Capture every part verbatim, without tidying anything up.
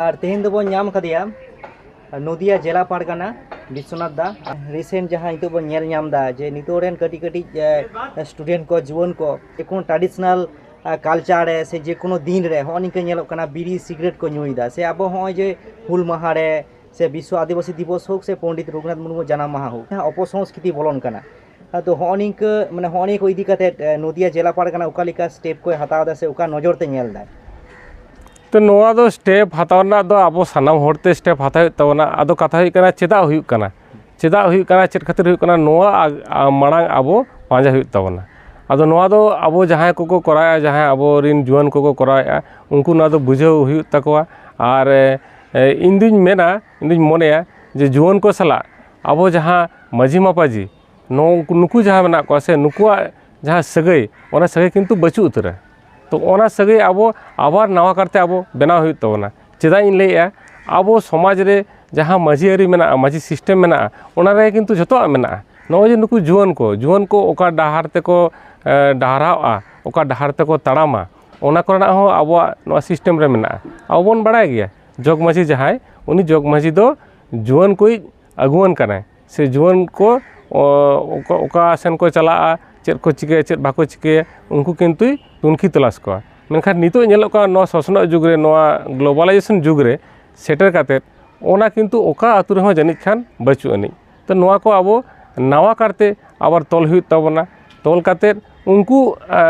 ᱟᱨ ᱛᱮᱦᱮᱧ ᱫᱚᱵᱚᱱ ᱧᱟᱢ ᱠᱟᱫᱮᱭᱟ ᱱᱚᱫᱤᱭᱟ ᱡᱮᱞᱟ ᱯᱟᱨᱜᱟᱱᱟ ᱵᱤᱥᱥᱚᱱᱟᱛᱷ ᱫᱟ᱾ ᱨᱤᱥᱮᱱᱴ ᱡᱟᱦᱟᱸ ᱱᱤᱛᱚᱜ ᱵᱚᱱ ᱧᱮᱞ ᱧᱟᱢ ᱮᱫᱟ ᱡᱮ ᱱᱤᱛᱚᱜ ᱨᱮᱱ ᱠᱟᱹᱴᱤᱡ ᱠᱟᱹᱴᱤᱡ ᱥᱴᱩᱰᱮᱱᱴ ᱠᱚ, ᱡᱩᱣᱟᱹᱱ ᱠᱚ, ᱡᱮᱠᱳᱱᱳ ᱴᱨᱟᱰᱤᱥᱚᱱᱟᱞ ᱠᱟᱞᱪᱟᱨ ᱨᱮ ᱥᱮ ᱡᱮᱠᱳᱱᱳ ᱫᱤᱱ ᱨᱮ ᱦᱚᱸᱜᱼᱚ ᱱᱤᱝᱠᱟᱹ ᱧᱮᱞᱚᱜ ᱠᱟᱱᱟ ᱵᱤᱲᱤ ᱥᱤᱜᱨᱮᱴ ᱠᱚ ᱧᱩᱭᱮᱫᱟ᱾ ᱥᱮ ᱟᱵᱚ ᱦᱚᱸᱜᱼᱚᱭ ᱡᱮ ᱦᱩᱞ ᱢᱟᱦᱟ ᱨᱮ ᱥᱮ ᱵᱤᱥᱥᱚ ᱟᱹᱫᱤᱵᱟᱹᱥᱤ ᱫᱤᱵᱚᱥ ᱦᱳᱠ ᱥᱮ ᱯᱚᱱᱰᱤᱛ ᱨᱚᱜᱷᱩᱱᱟᱛᱷ ᱢᱩᱨᱢᱩ ᱡᱟᱱᱟᱢ ᱢᱟᱦᱟ ᱦᱳᱠ, ᱡᱟᱦᱟᱸ ᱚᱯᱚᱥᱚᱝᱥᱠᱨᱤᱛᱤ ᱵᱚᱞᱚᱱ ᱠᱟᱱᱟ᱾ ᱟᱫᱚ ᱦᱚᱸᱜᱼᱚ ᱱᱤᱝᱠᱟᱹ, ᱢᱟᱱᱮ, ᱦᱚᱸᱜᱼᱚ ᱱᱤᱭᱟᱹ ᱠᱚ ᱤᱫᱤ ᱠᱟᱛᱮᱫ, ᱮ, ᱱᱚᱫᱤᱭᱟ ᱡᱮᱞᱟ ᱯᱟᱨᱜᱟᱱᱟ ᱚᱠᱟ ᱞᱮᱠᱟ ᱥᱴᱮᱯ ᱠᱚᱭ ᱦᱟᱛᱟᱣ ᱮᱫᱟ ᱥᱮ ᱚᱠᱟ ᱱᱚᱡᱚᱨ ᱛᱮ ᱧᱮᱞ ᱮᱫᱟᱭ? ᱛᱚ, ᱱᱚᱣᱟ ᱫᱚ ᱥᱴᱮᱯ ᱦᱟᱛᱟᱣ ᱨᱮᱱᱟᱜ ᱫᱚ ᱟᱵᱚ ᱥᱟᱱᱟᱢ ᱦᱚᱲ ᱛᱮ ᱥᱴᱮᱯ ᱦᱟᱛᱟᱣ ᱦᱩᱭᱩᱜ ᱛᱟᱵᱚᱱᱟ᱾ ᱟᱫᱚ ᱠᱟᱛᱷᱟ ᱦᱩᱭᱩᱜ ᱠᱟᱱᱟ, ᱪᱮᱫᱟᱜ ᱦᱩᱭᱩᱜ ᱠᱟᱱᱟ? ᱪᱮᱫᱟᱜ ᱦᱩᱭᱩᱜ ᱠᱟᱱᱟ, ᱪᱮᱫ ᱠᱷᱟᱹᱛᱤᱨ ᱦᱩᱭᱩᱜ ᱠᱟᱱᱟ, ᱱᱚᱣᱟ ᱟ-, ᱟ-, ᱢᱟᱲᱟᱝ ᱟᱵᱚ ᱯᱟᱸᱡᱟ ᱦᱩᱭᱩᱜ ᱛᱟᱵᱚᱱᱟ᱾ ᱟᱫᱚ ᱱᱚᱣᱟ ᱫᱚ ᱟᱵᱚ ᱡᱟᱦᱟᱸᱭ ᱠᱚᱠᱚ ᱠᱚᱨᱟᱣᱮᱫᱼᱟ, ᱡᱟᱦᱟᱸᱭ ᱟᱵᱚᱨᱮᱱ ᱡᱩᱣᱟᱹᱱ ᱠᱚᱠᱚ ᱠᱚᱨᱟᱣᱮᱫᱼᱟ, ᱩᱱᱠᱩ ᱱᱚᱣᱟ ᱫᱚ ᱵᱩᱡᱷᱟᱹᱣ ᱦᱩᱭᱩᱜ ᱛᱟᱠᱚᱣᱟ᱾ ᱟᱨ, ᱮ, ᱮ, ᱤᱧ ᱫᱩᱧ ᱢᱮᱱᱟ, ᱤᱧ ᱫᱩᱧ ᱢᱚᱱᱮᱭᱟ ᱡᱮ ᱡᱩᱣᱟᱹᱱ ᱠᱚ ᱥᱟᱞᱟᱜ ᱟᱵᱚ ᱡᱟᱦᱟᱸ ᱢᱟᱹᱡᱷᱤ ᱢᱟᱯᱟᱡᱷᱤ, ᱱᱚ-, ᱱᱩᱠᱩ ᱡᱟᱦᱟᱸ ᱢᱮᱱᱟᱜ ᱠᱚᱣᱟ ᱥᱮ, ᱱᱩᱠᱩᱣᱟᱜ ᱡᱟᱦᱟᱸ ᱥᱟᱹᱜᱟᱹᱭ, ᱚᱱᱟ ᱥᱟᱹᱜᱟᱹᱭ ᱠᱤᱱᱛᱩ ᱵᱟᱹᱪᱩᱜ ᱩᱛᱟᱹᱨᱟ᱾ ᱛᱚ, ᱚᱱᱟ ᱥᱟᱹᱜᱟᱹᱭ ᱟᱵᱚ ᱟᱵᱟᱨ ᱱᱟᱣᱟ ᱠᱟᱨᱛᱮ ᱟᱵᱚ ᱵᱮᱱᱟᱣ ᱦᱩᱭᱩᱜ ᱛᱟᱵᱚᱱᱟ᱾ ᱪᱮᱫᱟᱜ ᱤᱧ ᱞᱟᱹᱭᱮᱜᱼᱟ? ᱟᱵᱚ ᱥᱚᱢᱟᱡᱽ ᱨᱮ ᱡᱟᱦᱟᱸ ᱢᱟᱹᱡᱷᱤ ᱟᱹᱨᱤ ᱢᱮᱱᱟᱜᱼᱟ, ᱢᱟᱹᱡᱷᱤ ᱥᱤᱥᱴᱮᱢ ᱢᱮᱱᱟᱜᱼᱟ, ᱚᱱᱟ ᱨᱮ ᱠᱤᱱᱛᱩ ᱡᱷᱚᱛᱚᱣᱟᱜ ᱢᱮᱱᱟᱜᱼᱟ᱾ ᱱᱚᱜᱼᱚᱭ ᱡᱮ ᱱᱩᱠᱩ ᱡᱩᱣᱟᱹᱱ ᱠᱚ, ᱡᱩᱣᱟᱹᱱ ᱠᱚ ᱚᱠᱟ ᱰᱟᱦᱟᱨ ᱛᱮᱠᱚ, ᱮ, ᱰᱟᱦᱟᱨᱟᱜᱼᱟ, ᱚᱠᱟ ᱰᱟᱦᱟᱨ ᱛᱮᱠᱚ ᱛᱟᱲᱟᱢᱟ, ᱚᱱᱟ ᱠᱚᱨᱮᱱᱟᱜ ᱦᱚᱸ ᱟᱵᱚᱣᱟᱜ ᱱᱚᱣᱟ ᱥᱤᱥᱴᱮᱢ ᱨᱮ ᱢᱮᱱᱟᱜᱼᱟ᱾ ᱟᱵᱚ ᱵᱚᱱ ᱵᱟᱲᱟᱭ ᱜᱮᱭᱟ, ᱡᱚᱜᱽ ᱢᱟᱹᱡᱷᱤ ᱡᱟᱦᱟᱸᱭ, ᱩᱱᱤ ᱡᱚᱜᱽ ᱢᱟᱹᱡᱷᱤ ᱫᱚ ᱡᱩᱣᱟᱹᱱ ᱠᱚᱭᱤᱡ ᱟᱹᱜᱩᱣᱟᱹᱱ ᱠᱟᱱᱟᱭ᱾ ᱥᱮ ᱡᱩᱣᱟᱹᱱ ᱠᱚ, ᱚ, ᱚᱠᱟ, ᱚᱠᱟ ᱥᱮᱱ ᱠᱚ ᱪᱟᱞᱟᱜᱼᱟ, ᱪᱮᱫ ᱠᱚ ᱪᱤᱠᱟᱹᱭᱟ, ᱪᱮᱫ ᱵᱟᱠᱚ ᱪᱤᱠᱟᱹᱭᱟ, ᱩᱱᱠᱩ ᱠᱤᱱᱛᱩᱭ ᱛᱩᱱᱠᱷᱤ ᱛᱚᱞᱟᱥ ᱠᱚᱣᱟ᱾ ᱢᱮᱱᱠᱷᱟᱱ ᱱᱤᱛᱚᱜ ᱧᱮᱞᱚᱜ ᱠᱟᱱᱟ, ᱱᱚᱣᱟ ᱥᱚᱥᱱᱚᱜ ᱡᱩᱜᱽ ᱨᱮ, ᱱᱚᱣᱟ ᱜᱞᱳᱵᱟᱞᱟᱭᱡᱮᱥᱚᱱ ᱡᱩᱜᱽ ᱨᱮ ᱥᱮᱴᱮᱨ ᱠᱟᱛᱮᱫ, ᱚᱱᱟ ᱠᱤᱱᱛᱩ ᱚᱠᱟ ᱟᱹᱛᱩ ᱨᱮᱦᱚᱸ ᱡᱟᱹᱱᱤᱡ ᱠᱷᱟᱱ ᱵᱟᱹᱪᱩᱜ ᱟᱹᱱᱤᱡ᱾ ᱛᱚ, ᱱᱚᱣᱟ ᱠᱚ ᱟᱵᱚ ᱱᱟᱣᱟ ᱠᱟᱨᱛᱮ ᱟᱵᱟᱨ ᱛᱚᱞ ᱦᱩᱭᱩᱜ ᱛᱟᱵᱚᱱᱟ᱾ ᱛᱚᱞ ᱠᱟᱛᱮᱫ ᱩᱱᱠᱩ, ᱮ,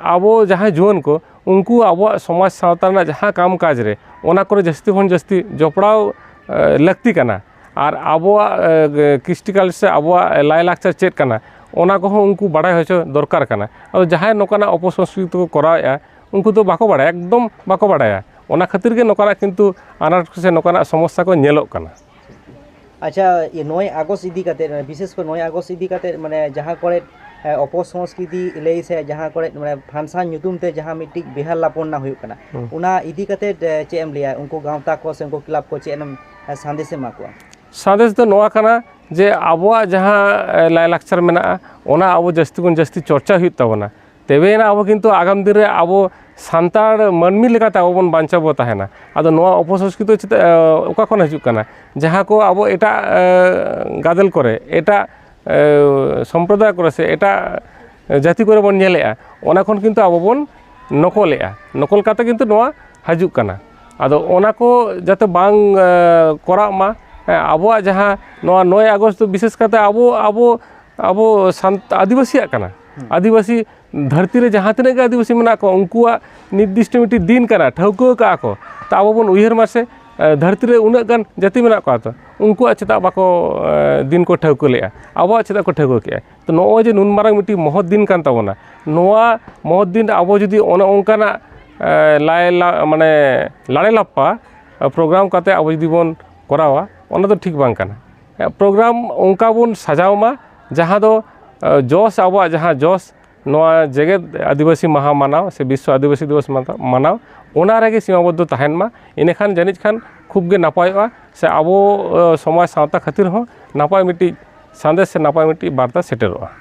ᱟᱵᱚ ᱡᱟᱦᱟᱸᱭ ᱡᱩᱣᱟᱹᱱ ᱠᱚ, ᱩᱱᱠᱩ ᱟᱵᱚᱣᱟᱜ ᱥᱚᱢᱟᱡᱽ ᱥᱟᱶᱛᱟ ᱨᱮᱱᱟᱜ ᱡᱟᱦᱟᱸ ᱠᱟᱢ ᱠᱟᱡᱽ ᱨᱮ, ᱚᱱᱟ ᱠᱚᱨᱮ ᱡᱟᱹᱥᱛᱤ ᱠᱷᱚᱱ ᱡᱟᱹᱥᱛᱤ ᱡᱚᱯᱲᱟᱣ, ᱮ, ᱞᱟᱹᱠᱛᱤ ᱠᱟᱱᱟ᱾ ᱟᱨ ᱟᱵᱚᱣᱟᱜ, ᱮ, ᱠᱨᱤᱥᱴᱤ ᱠᱟᱞᱪᱟᱨ ᱥᱮ ᱟᱵᱚᱣᱟᱜ ᱞᱟᱭᱼᱞᱟᱠᱪᱟᱨ ᱪᱮᱫ ᱠᱟᱱᱟ, ᱚᱱᱟ ᱠᱚᱦᱚᱸ ᱩᱱᱠᱩ ᱵᱟᱲᱟᱭ ᱦᱚᱪᱚ ᱫᱚᱨᱠᱟᱨ ᱠᱟᱱᱟ᱾ ᱟᱫᱚ ᱡᱟᱦᱟᱸᱭ ᱱᱚᱝᱠᱟᱱᱟᱜ ᱚᱯᱚᱥᱚᱝᱥᱠᱨᱤᱛᱤ ᱠᱚ ᱠᱚᱨᱟᱣᱮᱫᱼᱟ, ᱩᱱᱠᱩ ᱫᱚ ᱵᱟᱠᱚ ᱵᱟᱲᱟᱭᱟ, ᱮᱠᱫᱚᱢ ᱵᱟᱠᱚ ᱵᱟᱲᱟᱭᱟ᱾ ᱚᱱᱟ ᱠᱷᱟᱹᱛᱤᱨ ᱜᱮ ᱱᱚᱝᱠᱟᱱᱟᱜ ᱠᱤᱱᱛᱩ ᱟᱱᱟᱴ ᱠᱚ ᱥᱮ ᱱᱚᱝᱠᱟᱱᱟᱜ ᱥᱚᱢᱚᱥᱥᱟ ᱠᱚ ᱧᱮᱞᱚᱜ ᱠᱟᱱᱟ᱾ ᱟᱪᱪᱷᱟ, ᱤᱭᱟᱹ, ᱱᱚᱭ ᱟᱜᱚᱥᱴ ᱤᱫᱤ ᱠᱟᱛᱮᱫ, ᱵᱤᱥᱮᱥ ᱠᱚᱨᱮ ᱱᱚᱭ ᱟᱜᱚᱥᱴ ᱤᱫᱤ ᱠᱟᱛᱮᱫ, ᱢᱟᱱᱮ, ᱡᱟᱦᱟᱸ ᱠᱚᱨᱮ, ᱮ, ᱚᱯᱚᱥᱚᱝᱥᱠᱨᱤᱛᱤ ᱞᱟᱹᱭ ᱥᱮ ᱡᱟᱦᱟᱸ ᱠᱚᱨᱮ, ᱢᱟᱱᱮ, ᱯᱷᱟᱱᱥᱟᱱ ᱧᱩᱛᱩᱢ ᱛᱮ ᱡᱟᱦᱟᱸ ᱢᱤᱫᱴᱤᱡ ᱵᱮᱦᱟᱞ ᱞᱟᱯᱚᱱᱱᱟ ᱦᱩᱭᱩᱜ ᱠᱟᱱᱟ, ᱦᱩᱸ᱾ ᱚᱱᱟ ᱤᱫᱤ ᱠᱟᱛᱮᱫ, ᱮ, ᱪᱮᱫ ᱮᱢ ᱞᱟᱹᱭᱟ? ᱩᱱᱠᱩ ᱜᱟᱶᱛᱟ ᱠᱚ ᱥᱮ ᱩᱱᱠᱩ ᱠᱞᱟᱵᱽ ᱠᱚ ᱪᱮᱫ ᱮᱢ, ᱮ, ᱥᱟᱸᱫᱮᱥ ᱮᱢᱟ ᱠᱚᱣᱟ? ᱥᱟᱸᱫᱮᱥ ᱫᱚ ᱱᱚᱣᱟ ᱠᱟᱱᱟ ᱡᱮ ᱟᱵᱚᱣᱟᱜ ᱡᱟᱦᱟᱸ, ᱮ, ᱞᱟᱭᱼᱞᱟᱠᱪᱟᱨ ᱢᱮᱱᱟᱜᱼᱟ, ᱚᱱᱟ ᱟᱵᱚ ᱡᱟᱹᱥᱛᱤ ᱠᱷᱚᱱ ᱡᱟᱹᱥᱛᱤ ᱪᱚᱨᱪᱟ ᱦᱩᱭᱩᱜ ᱛᱟᱵᱚᱱᱟ᱾ ᱛᱚᱵᱮᱭᱮᱱᱟ ᱟᱵᱚ ᱠᱤᱱᱛᱩ ᱟᱜᱟᱢ ᱫᱤᱱ ᱨᱮ ᱟᱵᱚ ᱥᱟᱱᱛᱟᱲ ᱢᱟᱹᱱᱢᱤ ᱞᱮᱠᱟᱛᱮ ᱟᱵᱚ ᱵᱚᱱ ᱵᱟᱧᱪᱟᱣ ᱵᱚ ᱛᱟᱦᱮᱱᱟ᱾ ᱟᱫᱚ ᱱᱚᱣᱟ ᱚᱯᱚᱥᱚᱝᱥᱠᱨᱤᱛᱚ ᱪᱮᱫ, ᱮ, ᱚᱠᱟ ᱠᱷᱚᱱ ᱦᱤᱡᱩᱜ ᱠᱟᱱᱟ? ᱡᱟᱦᱟᱸ ᱠᱚ ᱟᱵᱚ ᱮᱴᱟᱜ, ᱮ, ᱜᱟᱫᱮᱞ ᱠᱚᱨᱮ, ᱮᱴᱟᱜ, ᱮ, ᱥᱚᱢᱯᱨᱚᱫᱟᱭ ᱠᱚᱨᱮ ᱥᱮ ᱮᱴᱟᱜ ᱡᱟᱹᱛᱤ ᱠᱚᱨᱮ ᱵᱚᱱ ᱧᱮᱞᱮᱜᱼᱟ, ᱚᱱᱟ ᱠᱷᱚᱱ ᱠᱤᱱᱛᱩ ᱟᱵᱚ ᱵᱚᱱ ᱱᱚᱠᱚᱞᱮᱜᱼᱟ᱾ ᱱᱚᱠᱚᱞ ᱠᱟᱛᱮ ᱠᱤᱱᱛᱩ ᱱᱚᱣᱟ ᱦᱤᱡᱩᱜ ᱠᱟᱱᱟ᱾ ᱟᱫᱚ ᱚᱱᱟ ᱠᱚ ᱡᱟᱛᱮ ᱵᱟᱝ, ᱮ, ᱠᱚᱨᱟᱜ ᱢᱟ᱾ ᱦᱮᱸ, ᱟᱵᱚᱣᱟᱜ ᱡᱟᱦᱟᱸ ᱱᱚᱣᱟ ᱱᱚᱭ ᱟᱜᱚᱥᱴ ᱫᱚ ᱵᱤᱥᱮᱥ ᱠᱟᱛᱮ ᱟᱵᱚ, ᱟᱵᱚ, ᱟᱵᱚ ᱥᱟᱱᱛ-, ᱟᱹᱫᱤᱵᱟᱹᱥᱤᱭᱟᱜ ᱠᱟᱱᱟ᱾ ᱦᱩᱸ᱾ ᱟᱹᱫᱤᱵᱟᱹᱥᱤ ᱫᱷᱟᱹᱨᱛᱤ ᱨᱮ ᱡᱟᱦᱟᱸ ᱛᱤᱱᱟᱹᱜ ᱜᱮ ᱟᱹᱫᱤᱵᱟᱹᱥᱤ ᱢᱮᱱᱟᱜ ᱠᱚᱣᱟ, ᱩᱱᱠᱩᱣᱟᱜ ᱱᱤᱨᱫᱤᱥᱴᱚ ᱢᱤᱫᱴᱤᱡ ᱫᱤᱱ ᱠᱟᱱᱟ, ᱴᱷᱟᱹᱣᱠᱟᱹ ᱠᱟᱜᱼᱟ ᱠᱚ᱾ ᱛᱚ ᱟᱵᱚ ᱵᱚᱱ ᱩᱭᱦᱟᱹᱨ ᱢᱟ ᱥᱮ, ᱮ, ᱫᱷᱟᱹᱨᱛᱤ ᱨᱮ ᱩᱱᱟᱹᱜ ᱜᱟᱱ ᱡᱟᱹᱛᱤ ᱢᱮᱱᱟᱜ ᱠᱚᱣᱟ, ᱛᱚ ᱩᱱᱠᱩᱣᱟᱜ ᱪᱮᱫᱟᱜ ᱵᱟᱠᱚ, ᱮ, ᱫᱤᱱ ᱠᱚ ᱴᱷᱟᱹᱣᱠᱟᱹ ᱞᱮᱜᱼᱟ, ᱟᱵᱚᱣᱟᱜ ᱪᱮᱫᱟᱜ ᱠᱚ ᱴᱷᱟᱹᱣᱠᱟᱹ ᱠᱮᱜᱼᱟ? ᱛᱚ ᱱᱚᱜᱼᱚᱭ ᱡᱮ ᱱᱩᱱ ᱢᱟᱨᱟᱝ ᱢᱤᱫᱴᱤᱡ ᱢᱚᱦᱚᱛ ᱫᱤᱱ ᱠᱟᱱ ᱛᱟᱵᱚᱱᱟ, ᱱᱚᱣᱟ ᱢᱚᱦᱚᱛ ᱫᱤᱱ ᱨᱮ ᱟᱵᱚ ᱡᱩᱫᱤ ᱚᱱᱮ ᱚᱱᱠᱟᱱᱟᱜ, ᱮ, ᱞᱟᱭ ᱞᱟ-, ᱢᱟᱱᱮ ᱞᱟᱲᱮ ᱞᱟᱯᱯᱟ, ᱮ, ᱯᱨᱳᱜᱨᱟᱢ ᱠᱟᱛᱮ ᱟᱵᱚ ᱡᱩᱫᱤ ᱵᱚᱱ ᱠᱚᱨᱟᱣᱟ, ᱚᱱᱟ ᱫᱚ ᱴᱷᱤᱠ ᱵᱟᱝ ᱠᱟᱱᱟ᱾ ᱮ, ᱯᱨᱳᱜᱨᱟᱢ ᱚᱱᱠᱟ ᱵᱚᱱ ᱥᱟᱡᱟᱣ ᱢᱟ, ᱡᱟᱦᱟᱸ ᱫᱚ, ᱮ, ᱡᱚᱥ, ᱟᱵᱚᱣᱟᱜ ᱡᱟᱦᱟᱸ ᱡᱚᱥ, ᱱᱚᱣᱟ ᱡᱮᱜᱮᱛ ᱟᱹᱫᱤᱵᱟᱹᱥᱤ ᱢᱟᱦᱟ ᱢᱟᱱᱟᱣ ᱥᱮ ᱵᱤᱥᱥᱚ ᱟᱹᱫᱤᱵᱟᱹᱥᱤ ᱫᱤᱵᱚᱥ ᱢᱟᱱᱟᱣ, ᱢᱟᱱᱟᱣ, ᱚᱱᱟ ᱨᱮᱜᱮ ᱥᱤᱢᱟᱵᱚᱫᱽᱫᱷᱚ ᱛᱟᱦᱮᱱ ᱢᱟ᱾ ᱤᱱᱟᱹᱠᱷᱟᱱ ᱡᱟᱹᱱᱤᱡ ᱠᱷᱟᱱ ᱠᱷᱩᱵ ᱜᱮ ᱱᱟᱯᱟᱭᱚᱜᱼᱟ, ᱥᱮ ᱟᱵᱚ, ᱮ, ᱥᱚᱢᱟᱡᱽ ᱥᱟᱶᱛᱟ ᱠᱷᱟᱹᱛᱤᱨ ᱦᱚᱸ ᱱᱟᱯᱟᱭ ᱢᱤᱫᱴᱤᱡ ᱥᱟᱸᱫᱮᱥ ᱥᱮ ᱱᱟᱯᱟᱭ ᱢᱤᱫᱴᱤᱡ ᱵᱟᱨᱛᱟ ᱥᱮᱴᱮᱨᱚᱜᱼᱟ᱾